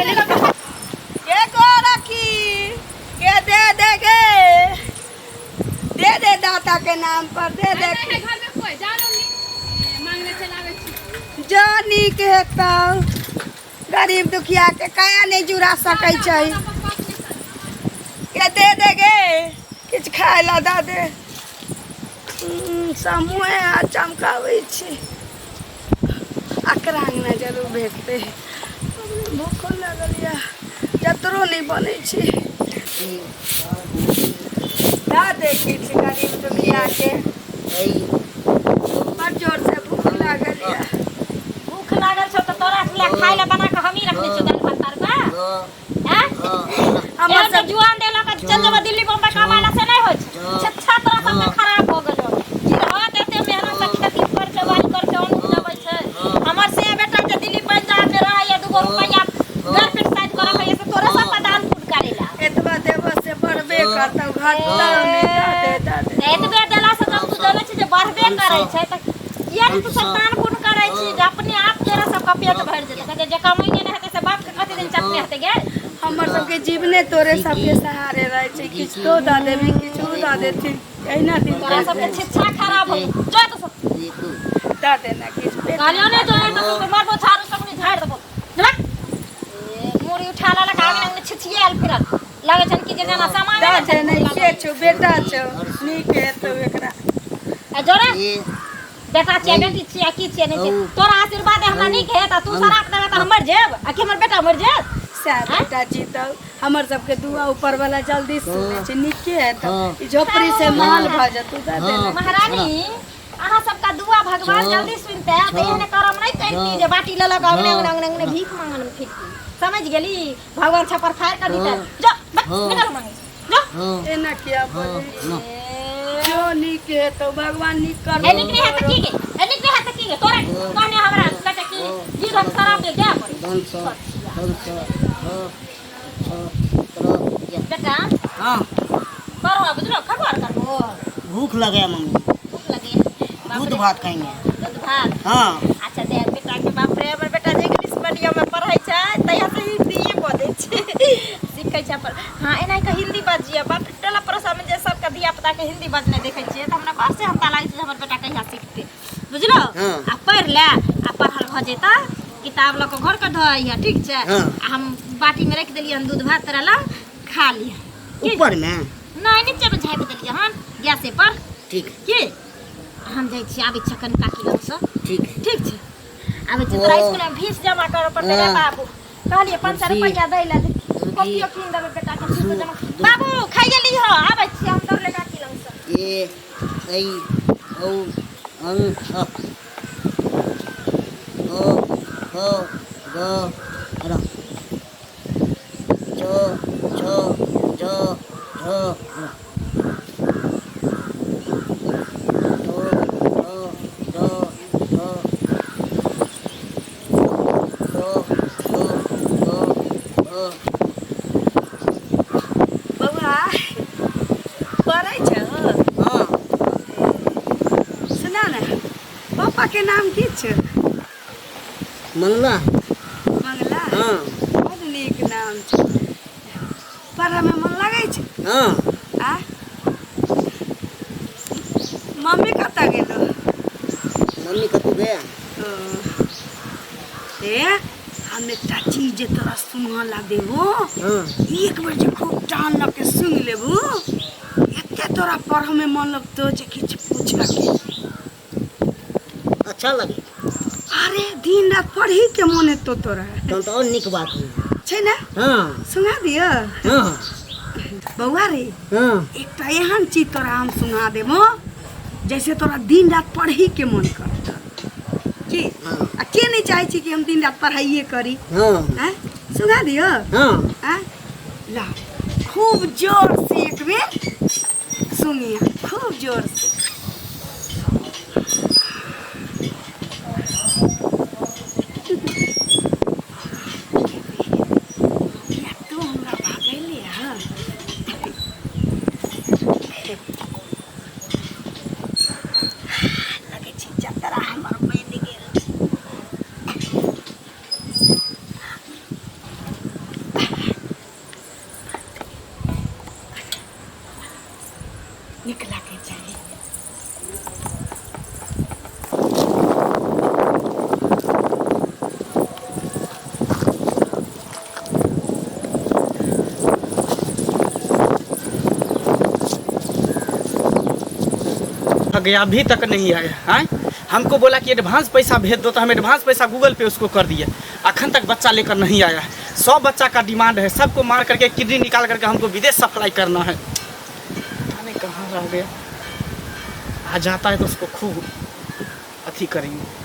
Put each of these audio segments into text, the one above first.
के को रखी के दे दे गे दे दे दाता के नाम पर दे दे जो नीक हेतौ गरीब दुखिया के काया नहीं जुड़ा सकै छै के दे दे गे किछु खाय ला दऽ दे समूहे हाथ चमकाबै छै अकरा अङ्गना जरूर भेटतै भूखो लागल यऽ जतरो नहि बनै छै दऽ दे किछु गरीब दुखियाके बड़ जोरसँ भूख लागल यऽ भूख लागल छौ तऽ तोरा लए खाय लए बना कऽ हमही रखने छियौ दालि भात तरुआ हैं हमर एहन सब जुआन देलक चल जेबो दिल्ली बम्बई कमाय ला से नहि होइ छै शिक्षा तोरा सबके खराब हो गेलो गिरहत एते मेहनत से खेती कर के बाड़ी कर के अन्न उपजबै छै हमर से बेटा जे दिल्ली पंजाब में रहैया दूगो रुपैया घर पेट साइड कर रखैया से तोरे सबके दान पुण्य करेला एतबा देबो से बढ़बे करतौ घटतौ नहि दऽ दे दऽ दे एतबे देला से जब तू जानै छी जे बढ़बे करै छै तऽ किया ने तू सब दान पुण्य करै छी जे अपने आप तोरा सबके पेट भरि जेतै कहै छै जे कमैने नहि हेतै से बाप के कते दिन चटने हेतै गे हमर सबके जीवने तोरे सबके सहारे रहै छै किछु तो दऽ देबही किछु उ दऽ देथिन एहिना दिन तोरा सबके शिक्षा खराब हो जो तो सब दऽ देना किछु पेट कहलियौ ने जो तो सब मारबो झाड़ू सब ने झाड़ देबो जा ए मुड़ी उठा लेलक आगे ने छिछियाल फिरल लगै छन कि जे जेना सामान दऽ दे नहि के छौ बेटा छौ नीक हेतौ एकरा आ जोरे बेटा छियै बेटी छियै की छियै नहि छियै तोरा आशीर्वाद हमरा नीक हेत आ तू शराब देबे तऽ हम मरि जेब आ कि हमर बेटा मरि जेब सएह बेटा जीतौ हमर सबके दुआ ऊपर वाला जल्दी सुनै छै नीके हेतौ ई झोपड़ी से माल भऽ जेतौ दऽ देना महारानी अहाँ सबका दुआ भगवान जल्दी सुनते तऽ एहन करम नहि करती जे बाटी लऽ लऽ कऽ अंगने अंगने अंगने अंगने भीख मांगन मे फिरती समझ गेली भगवान छप्पर फाड़ कऽ दितै जो निकल मांगे जो एना किया बजै छी जो नीक हेतौ भगवान नीक ए नीक नहि हेतै की गे ए नीक नहि हेतै की गे तोरा कहने हमरा कहै कि जी हम शराब दे दे पड़ी बेटा हाँ पढ़ो बुझलो खबर करबो भूख लगे है मम्मी भूख लगे बाप दूध रे, भात खाएंगे दूध भात हाँ अच्छा दे बेटा के बाप रे हमर बेटा जे इंग्लिश मीडियम में पढ़ै छै तहिया से हिंदीए बजै छै सीखै छै अपन हाँ एना के हिंदी बजिए बाप रे, टोला पड़ोसा में जे सबके धिया पुता के हिंदी बजने देखै छियै तऽ हमरा बड़ से हमरा लागै छै जे हमर बेटा कहिया सीखतै बुझलो हाँ। आ पढ़ि ले आ पढ़ल भऽ जेतै किताब लऽ कऽ घर के धऽ अइहे ठीक छै हाँ। आ हम बाटी में राखि देलियै हन दूध भात तोरा लए खा लिह ऊपर में नहि नीचे में झाँपि देलियै हन गैसे पर ठीक की हम जाइ छी आबै छियै कनि काकी लगसँ ठीक है ठीक छै आबै छी तोरा ओ। स्कूल में फीस जमा करऽ पड़तै रे हाँ। बाबू कहलियै 500 कुर्सी। रुपैआ दै लए कॉपियो कीन देबै बेटा के फीस जमा बाबू खाइए लीह आबै छी हम दौड़ले काकी लगसँ ए ऐ औ अं अ ओ ख ग र च छ ज ढ र ट ठ ड ढ ट ठ ग घ बौआ पढ़ै छौ हाँ सुना ने पापा के नाम की छौ मंगला मंगला हाँ बड नीक नाम छै पढ़ऽमे मन लगै छै हाँ आ मम्मी कतऽ गेलो मम्मी कतू गया ओ, ए हम एकटा चीज जे तोरा सुना ला देबो हाँ एक बेर जे खूब टान लऽ के सुनि लेबू एते तोरा पढ़ऽमे मन लगतौ जे किछु पूछऽ के अच्छा लगे अरे दिन रात पढ़ी के मन हेतौ तोरा तहन तऽ और नीक बात है छै ने हाँ सुना दिअ हाँ बौआ रे हाँ एकटा एहन चीज तोरा हम सुना देबो जैसे तोरा दिन रात पढ़ी के मन करतौ की हाँ। आ के नहीं चाहे छी कि हम दिन रात पढ़ाइए करी हाँ आँय सुना दिअ हाँ आँय ला खूब जोर से एक बेर सुनिए खूब जोर से किया तू हमरा भागैली हँ गया, अभी तक नहीं आया है। हमको बोला कि एडवांस पैसा भेज दो, तो हम एडवांस पैसा गूगल पे उसको कर दिए। अखन तक बच्चा लेकर नहीं आया है। 100 बच्चा का डिमांड है, सबको मार करके किडनी निकाल करके हमको विदेश सप्लाई करना है। पता नहीं कहाँ रह गया। आ जाता है तो उसको खूब अथी करेंगे।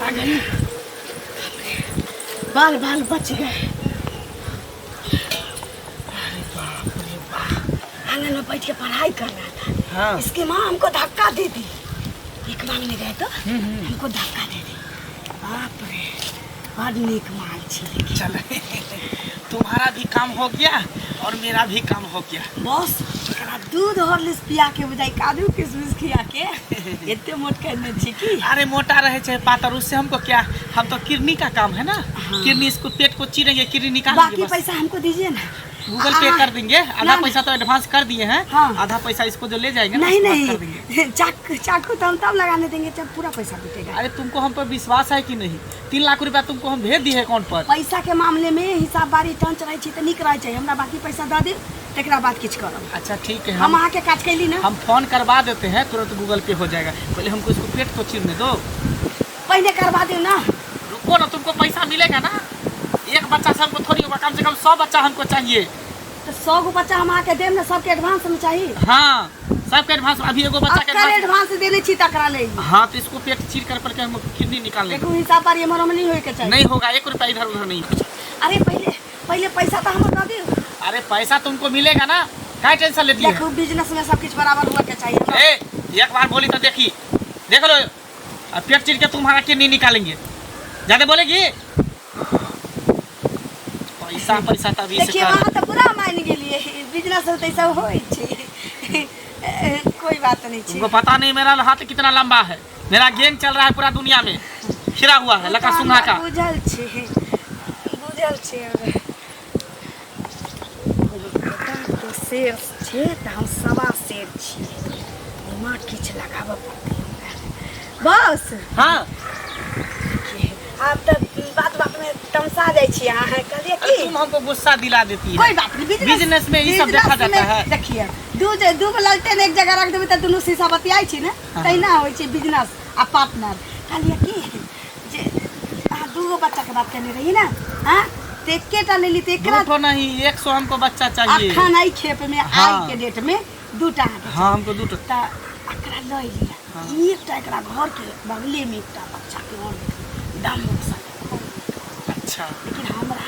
आ गई, बाल बाल बच गए। आंगन में बैठ के पढ़ाई कर रहा था। हाँ। इसकी माँ हमको धक्का दे दी। एक मांगने गए तो हमको धक्का दे दी। बाप रे, बड़ नीक माल छी लेकिन। चल, तुम्हारा भी काम हो गया और मेरा भी काम हो गया। बॉस, एकरा दूध हॉर्लिक्स पिया के बुझाई काजू किशमिश खिया के एते मोट करने छी की। अरे मोटा रहे चाहे पातर, उससे हमको क्या, हम तो किडनी का काम है ना। हाँ। किडनी, इसको पेट को चीरेंगे, किडनी निकालेंगे। बाकी बस। पैसा हमको दीजिए ना। गूगल पे कर देंगे आधा। ना। पैसा तो एडवांस कर दिए हैं। हाँ। आधा पैसा इसको जो ले जाएंगे ना, नहीं उसके बाद कर देंगे। नहीं, चाकू चाकू तो हम तब लगाने देंगे जब पूरा पैसा टूटेगा। अरे तुमको हम पर विश्वास है कि नहीं? 3 लाख रुपया तुमको हम भेज दिए अकाउंट पर। पैसा के मामले में हिसाब बारी टंच रहै छी तऽ नीक रहै छै। हमरा बाकी पैसा दऽ दियौ, तकरा बाद किछु करब। अच्छा ठीक है। हम हम अहाँके काज कैली ना। हम फोन करवा देते हैं, तुरंत गूगल पे हो जाएगा। पहले हमको इसको पेट को चीरने दो। पहिने करवा दियौ ना। रुको ना, तुमको पैसा मिलेगा ना। एक बच्चा से हमको थोड़ी होगा, कम से कम 100 बच्चा हमको चाहिए। तऽ 100 गो बच्चा हम अहाँके देब ने, सबके एडवांस में चाही। हाँ, सबके एडवांस। अभी एगो बच्चा के अकर एडवांस एडवांस देने छी तकरा ले। हाँ, तो इसको पेट चीर कर पर के हम किडनी निकाल लेंगे। देखू, हिसाब बारी एम्हर ओम्हर नहीं होय के चाही। नहीं होगा, 1 रुपया इधर उधर नहीं। अरे पहिले पहिले पैसा तऽ हमर दऽ दियौ। अरे पैसा तुमको मिलेगा ना, क्या टेंशन लेती है? देखू, बिजनेस में सब किछु बराबर हुआ के चाहिए। ए, एक बार बोली तो देखी, देख लो, अब पेट चीर के तुम्हारा किडनी निकालेंगे। ज्यादा बोलेगी, पैसा पैसा तभी से देखिए, कर। वहाँ तऽ पूरा मानि गेलियै, बिजनेस होतै सब होइ छै, कोई बात नहीं छै। तुमको पता नहीं मेरा हाथ कितना लंबा है। मेरा गेंग चल रहा है, पूरा दुनिया में खिरा हुआ है लका सुंघा का। बुझल छै, बुझल छै हमरा। बेटा तो शेर छै तऽ हम सवा शेर छियै। दिमाग किछु लगाबऽ पड़तै हमरा बस। हाँ। आब तऽ बात बात में तमसा जाइ छी अहाँ, कहलियै अरे की तुम हमको गुस्सा दिला देती है। कोई बात नहीं, बिजनेस बिजनेस में ई सब बिजनेस देखा जाता में है। देखिए, दू दू गो लालटेन एक जगह रख देबै तऽ दुनू शीशा बतियाइ छी ने। हाँ। तहिना होइ छै बिजनेस आ पार्टनर। कहलियै की जे अहाँ दू गो बच्चा के बात करने रही ना, हाँ, तऽ एकेटा लेली तऽ दो एकरा ठो नहीं, 100 हमको बच्चा चाहिए। अखन एहि खेप में हाँ। आई के डेट में दूटा अहाँके। हाँ, हमको दो ठो। तऽ एकरा लऽ लिअ। हाँ। एकटा एकरा घर के बगले में एकटा बच्चा के और देखली, दम अच्छा। लेकिन हमरा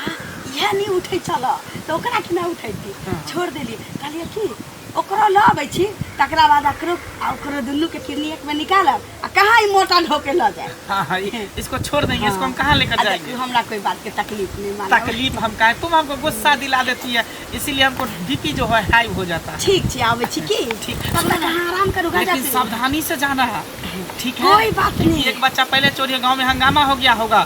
इएह नहि उठै छल तऽ ओकरा केना उठैती? हाँ। छोड़ देलियै। कहलियै कि ओकरो लऽ अबै छी, तकरा बाद एकरो आ ओकरो दुनूके किडनी एकमे निकालब आ कहाँ ई मोटा ढोके लऽ जाए। हाँ हाँ, इसको छोड़ देंगे, इसको हम कहाँ लेकर आ जाएंगे? देखियौ, हमरा कोई बात के तकलीफ नहीं मानब। तकलीफ हम का है, तुम हमको गुस्सा दिला देती है, इसीलिए हमको बीपी जो है हाई हो जाता है। ठीक छै, आबै छी की। ठीक। तब तक अहाँ आराम करू, गाजा लेकिन पीबू। सावधानी से जाना है, ठीक है? कोई बात नहीं। एक बच्चा पहले चोरी, गांव में हंगामा हो गया होगा।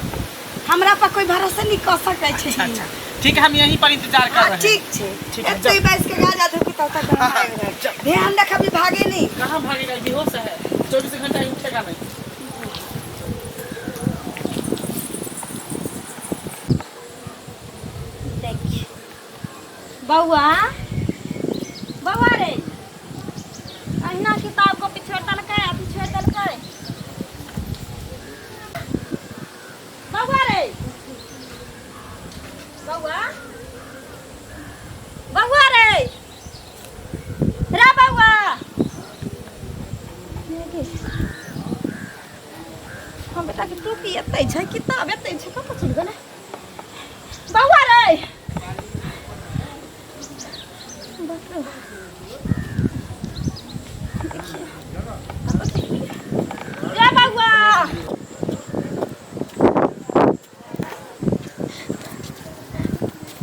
हमरा पर कोई भरोसा नहीं कऽ सकै छै। अच्छा अच्छा, ठीक है, हम यहीं पर इंतजार कर हाँ, रहे हैं। ठीक छै। ठीक है, एते बैस के गाजा धूपी तब तक हम हाँ, आबि रहल। चल। ध्यान रखबी, भागे नहीं। कहाँ भागेगा, बेहोश है, 24 घंटा ही उठेगा नहीं। देख बौआ, बौआ रे, अहिना किताब कॉपी छोड़ि देलकै, अथी छोड़ि देलकै। बौआ रे, बौआ, बौआ रे, रे बौआ, हम बेटा के टोपी एतै छै, किताब एतै छै, कतऽ चलि गेलै? बौआ रे, बाप रे, देखिए कतऽ चलि गेलै? रे बौआ।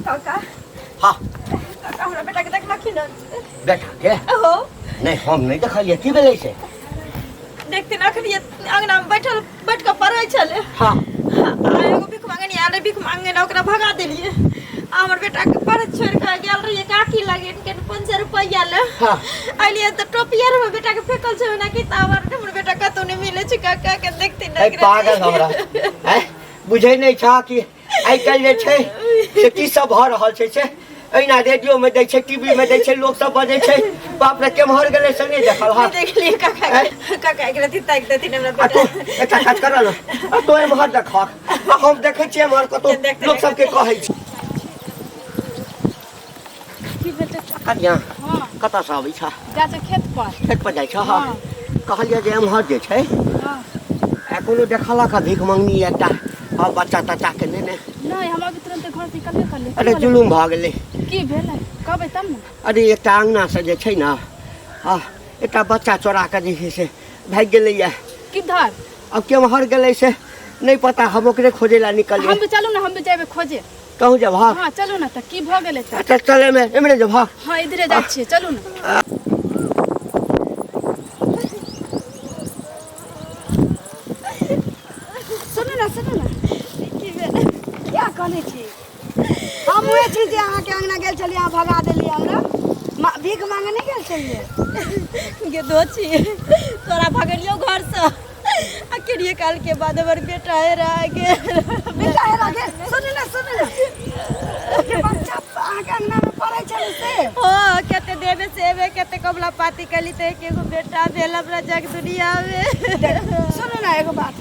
काका। हाँ। काका, हमरा बेटा के देखलखिन? बेटा के? हो। नहि, हम नहि देखलियै। की भेलै से? देखथिन, अखन अंगना में बैठल बैठ कऽ पढ़ै छलै। हाँ। आ एगो भीख मांगनी आयल रहै, भीख मांगे ने ओकरा भगा देलियै। आ हमर बेटा के पढ़ छोड़ के गेल रहिए काकी लगे के 500 रुपया ले हाँ। अलिए त टोपिया रे बेटा के फेकल छै ना किताब आर हमर बेटा कतौ नहीं मिले छै काका के देखते ए नहीं पागल हमरा हैं बुझै नहि छह कि आइ काल्हि जे छै से की सब भऽ रहल छै से एहिना रेडियोमे दै छै टीवीमे दै छै लोक सब बजै छै बाप रे केम्हर गेलै से नहि देखल हँ देखलिए काका के काका एक रति ताकि देथिन हमरा आ बेटा तू एकटा काज कर न आ तू एम्हर देखहक आ हम देखै छियै एम्हर कतौ देखते लोक सबके कहै छै की भेल चाचा? कनिया हँ कतऽसँ अबै छह जाइ छै खेत पर खेत पर जाइ छह कहलियै जे एम्हर जे छै हँ आ कोनो देखलक हँ भीख मंगनी एकटा हँ बच्चा तच्चा के नेने नहि हम अभी तुरंत घर से निकलबे करलियै अरे जुलुम भऽ गेलै की भेलै कहबै तब ने अरे एकटा अङ्गनासँ जे छै ने हँ एकटा बच्चा चोरा कऽ जे छै से भागि गेलैए किधर अब केम्हर गेलै से नहि पता हम ओकरे खोजै लए हम निकलियै भी चलू ने हम भी जेबै खोजे कहूँ जब हँ हाँ चलू ने तऽ की भऽ गेलै तऽ अच्छा चलेमे एम्हरे जब हँ हाँ इधरे जाइ छियै चलू ने सुनू ने सुनू ने की भेल क्या कहने छी हम उहे छी जे अहाँके अङ्गना गेल छलियै अहाँ भगा देलियै हमरा भीख मांगे नहि गेल छलियै गे दोची तोरा भगलियो घर से आ केरिए काल के बाद हमर बेटा हेरा गेल बेटा हेरा गेल सुनू ने सुनू ने जे बच्चा अहाँके अङ्गनामे पढ़ै छलै से हाँ कते देवे सेवे कते कमला पाती कली ते एक एगो बेटा भेल हमरा जग दुनिया में सुनू ने एगो बात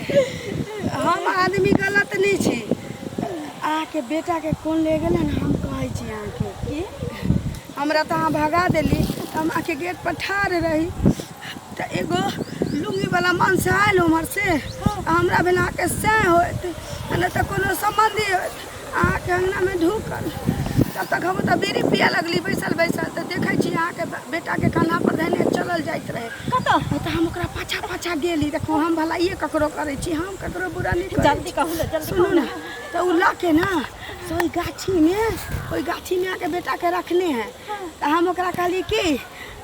हम आदमी गलत नहि छी अहाँके बेटाके कोन ले गेलै ने हम कहै छी अहाँके की हमरा तऽ अहाँ भगा देली तऽ हम अहाँके गेट पर ठाढ़ रही तऽ एगो लुङ्गीवला मनसँ आयल उम्हरसँ हमरा भेल अहाँके सएह होयत आ नहि तऽ कोनो सम्बन्धी होयत अहाँके अङ्गनामे ढुकल तब तक हम तऽ बीड़ी पिए लगली बैसल बैसल तऽ देखै छी अहाँके बेटाके कन्हापर धयने चलल जाइत रहै कतऽ तऽ हम ओकरा पाछाँ पाछाँ गेली देखू हम भलाइए ककरो करै छी हम ककरो बुरा नहि करै जल्दी कहू ने जल्दी सुनू ने तऽ ओ लऽ के ने से ओहि गाछीमे अहाँके बेटाके रखने है तऽ हम ओकरा कहलियै कि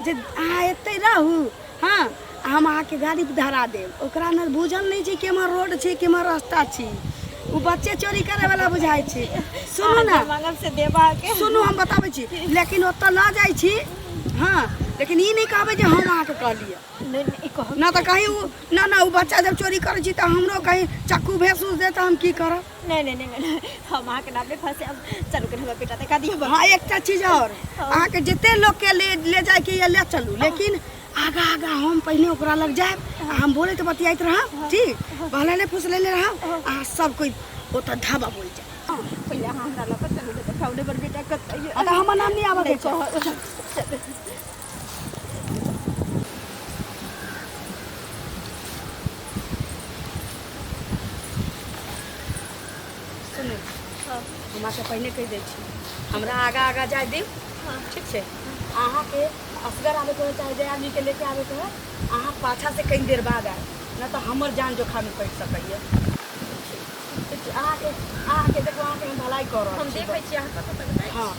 जे अहाँ एतहि रहू हँ आ हम अहाँके गाड़ी धरा देब ओकरा ने बुझल नहि छै केम्हर रोड छै केम्हर रास्ता छै ओ बच्चे चोरी करैवला बुझाइ छै सुनू ने मांगब से देबा के सुनू हम बताबै छी लेकिन ओतऽ लऽ जाइ छी हँ लेकिन ई नहि कहबै जे हम अहाँके कहलियै नहीं नहीं कहब ना तऽ कहीं ओ ना ना ओ बच्चा जब चोरी करै छी तऽ हमरो कहीं चक्कू भेस उस दे तऽ हम की करब नहीं नहीं नहीं नहीं हम अहाँके नाम नहीं फंसे अब चलू के हमरा बेटा देखा दिअ हाँ एकटा चीज और अहाँके जते लोकके ले ले जाइके यऽ ले चलू लेकिन आगा आगा हम पहिने ओकरा लग जायब आ हम बोलैत बतियाइत रहब ठीक बहलेले फुसलेले रहब अहाँ सब कोइ ओतऽ ढाबा बोल जायब पहिले अहाँ हमरा लऽ कऽ चलू ने देखाउ ने हमर बेटा कतऽ यऽ आ तऽ हमर नाम नहि आबऽ दै छै सुनू हम अहाँके पहिने कहि दै छी हमरा आगा आगा जाय दियौ ठीक छै अहाँके असगर आबैके होइ चाहे जाहि आदमीके लेके आबैके होइ अहाँ पाछासँ कनि देर बाद आयब नहि तऽ हमर जान जोखिममे पड़ि सकैए ठीक छै अहाँके अहाँके देखू अहाँके हम भलाइ कऽ रहल हम छी देखै छी अहाँ कतऽ तक जाइ हँ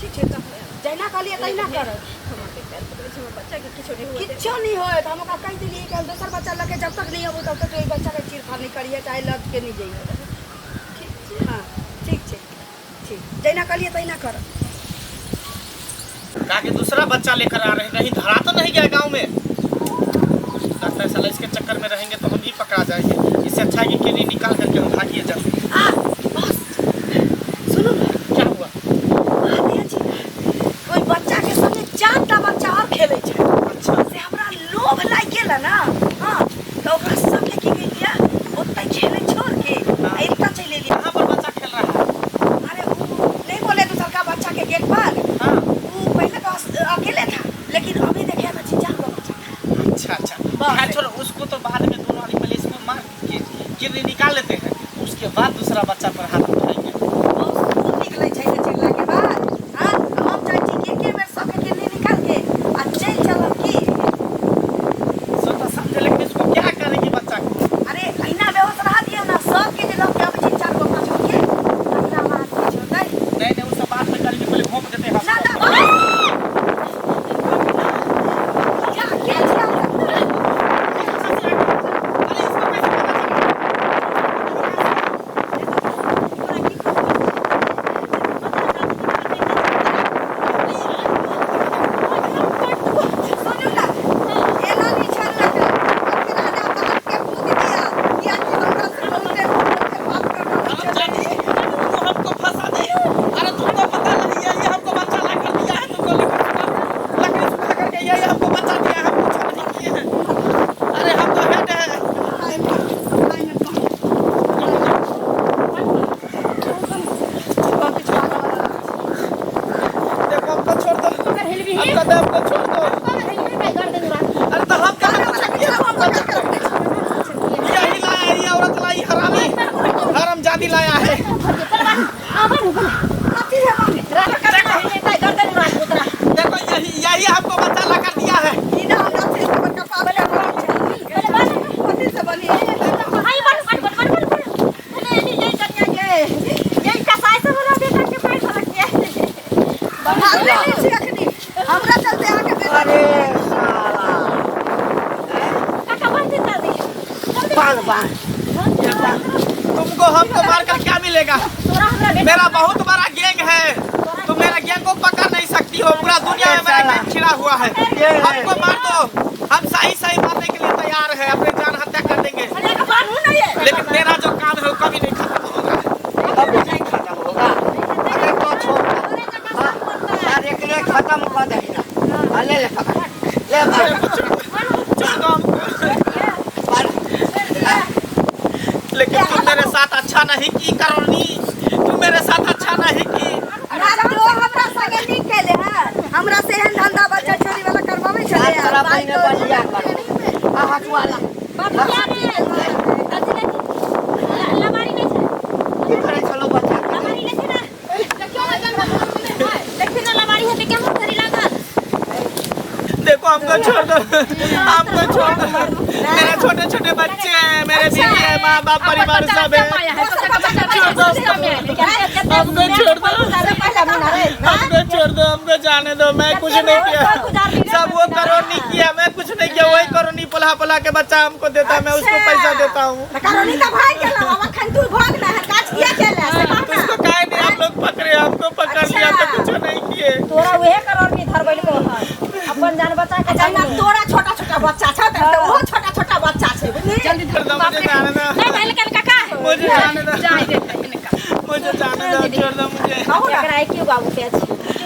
ठीक छै तऽ जहिना कहलियै तहिना करब हम अहाँके पैर पकड़ै छी हमर बच्चाके किछो नहि हुअ देब किछो नहि होयत हम ओकरा कहि देलियै कि हम दोसर बच्चा लऽ के जब तक नहि अबू तब तक ओहि बच्चाके चीरफाड़ नहि करिहे चाहे लऽ के नहि जइहे ठीक छै हँ ठीक छै ठीक जहिना कहलियै तहिना करब कहा कि दूसरा बच्चा लेकर आ रहे हैं कहीं धरा तो नहीं गया गांव में लगता है साला इसके चक्कर में रहेंगे तो हम भी पकड़ा जाएंगे इससे अच्छा है कि किडनी निकाल करके हम भागिए जाते आ बस सुनू ने क्या हुआ बात ई छै ने, ओहि बच्चाके संगे चारिटा बच्चा आओर खेलै छै अच्छा से हमरा लोभ लागि गेल ने हँ तऽ ओकरा सबके की केलियै ओतहि खेलै छोड़ के आ एतऽ चलि एलियै कहाँ पर बच्चा खेल रहा है अरे वो नहीं बोले दूसर का बच्चा के गेट पर हाँ वो पहले तो अकेले था लेकिन अभी देखे तो तीन चार गो बच्चा था अच्छा अच्छा बस। खैर छोड़ो उसको तो बाद में दोनों आदमी पहले इसको मार के किडनी निकाल लेते हैं उसके बाद दूसरा बच्चा पर हाथ उठाएंगे बहुत खून निकलै छै ने चिल्ला के बाद हाँ हम चाहै छी कि एके बेर सबके किडनी निकाल के आ चलि चलब की सो तो समझे लेकिन इसको क्या करेंगे बच्चा को अरे अहिना बेहोश रहा दियौ ने सबके जे लऽ के अबै छै चारि गो पाँच गो के तकरा बाद किछु होतै नहीं नहीं वो सब बाद में करेंगे पहले घोंप देते हैं ना ना जा के छियै अरे इसको कैसे पता चला? बांध बांध। तुमको हमको मारकर क्या मिलेगा? तोरा हमरा बेटा मेरा बहुत बड़ा गैंग है, तुम मेरा गैंग को पकड़ नहीं सकती हो। पूरा दुनिया में मेरा गैंग छिड़ा हुआ है। हमको मार दो, हम सही सही मारने के लिए तैयार है, अपने जान हत्या कर देंगे, लेके बांधू ना ये। लेकिन मेरा जो काम है वो कभी नहीं खत्म होगा। कभी नहीं खत्म होगा। अरे तो छोड़। हाँ, यार एकरे खत्म कर दही ना। हाँ, ले ले पकड़। ले बांध। छोड़ दो हमको। बांध। लेकिन तुम मेरे साथ अच्छा नहीं की करोनी, तुम मेरे साथ अच्छा नहीं की। तो हमरा संगे नीक केले है, हमरा से एहन धंधा बच्चा चोरी वाला करवाबै छलै। हाथ तोरा पहिने बलिया कर। आ हटुआ ला। बबिया रे अथी ले लबारी नहीं छै। की करै छलो बच्चा के? लबारी ले छै ना। देखियो ना जन देखियो ना लबारी हेतै केहन धरी लागल। देखो हमको छोड़ दो, हमको छोड़ दो, मेरे छोटे छोटे बच्चे हैं, मेरे बीवी है, माँ बाप परिवार सब है। छोड़ दो हमको, छोड़ दो हमको, छोड़ दो हमको, जाने दो, मैं कुछ नहीं किया, सब वो करोनी किया, मैं कुछ नहीं किया। वही करोनी पला पला के बच्चा हमको देता है, मैं उसको पैसा देता हूँ। करोनी तऽ भागि गेलौ, आब अखन तू भोग ना काज किया केले से कह तो ना। उसको काहे नहीं आप लोग पकड़े? हमको पकड़ लिया तो कुछ नहीं किए। तोरा उहे करोनी धरबैल को है, अपन जान बचा के। जहिना तोरा छोटा छोटा बच्चा छौ तऽ ओहो छोटा छोटा बच्चा छै, बुझली? जल्दी छोड़ दो मुझे, जाने दो। नहीं भेल कल काका। मुझे जाने दो, जाय देते हिनका। मुझे जाने दो, छोड़ दो मुझे। एकरा की बाबू के अछि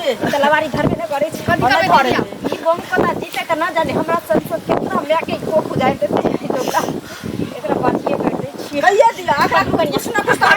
तऽ लबारी धरबे नहि करै छै। कथी करबै दिदिया? ई बम कोना जीते तऽ न जाने हमरा संसद केतना माय के कोख उजाड़ि देतै। एकरा एकरा बातिए कर दै छियै। कहिए दिअ एकरा, कुछ न कुछ तऽ।